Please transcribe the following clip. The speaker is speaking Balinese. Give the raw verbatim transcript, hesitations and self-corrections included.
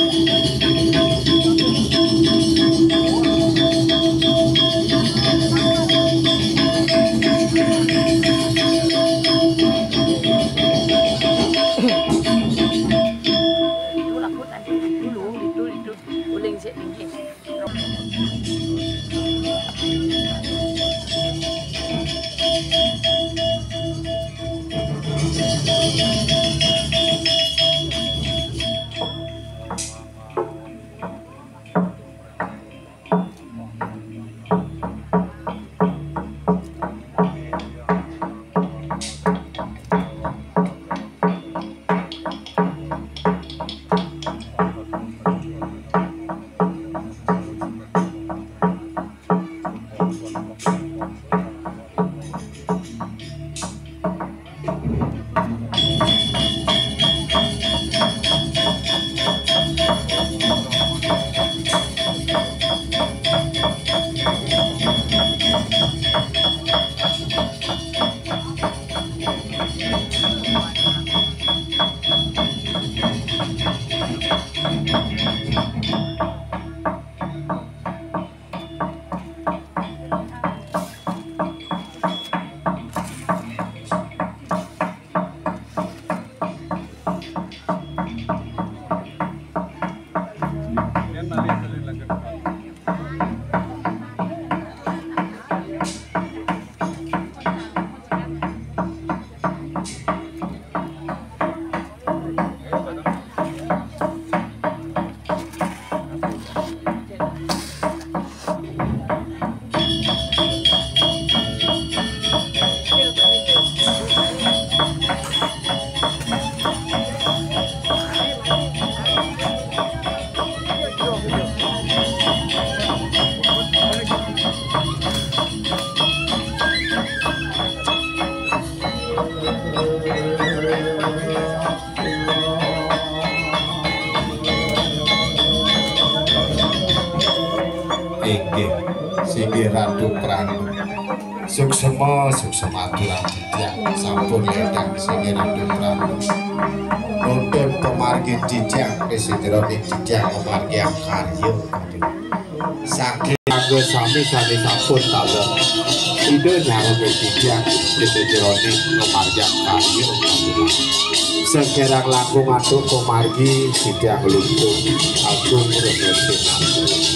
Itu laku tadi dulu, itu, itu uling sik tinggi. Inggih, singgih Ratu Pranu. Suksema, suksema aturan titiang sampun ledang singgih Ratu Pranu. Nuntun pamargin titiang ring sajeroning titiang ngamargiang karya. Saking angga sami sane sampun taler. Ida nyarengin titiang ring sajeroning ngamargiang karya. Sengkerang langkung antuk pamargi titiang nglungkung agung rena sinambi.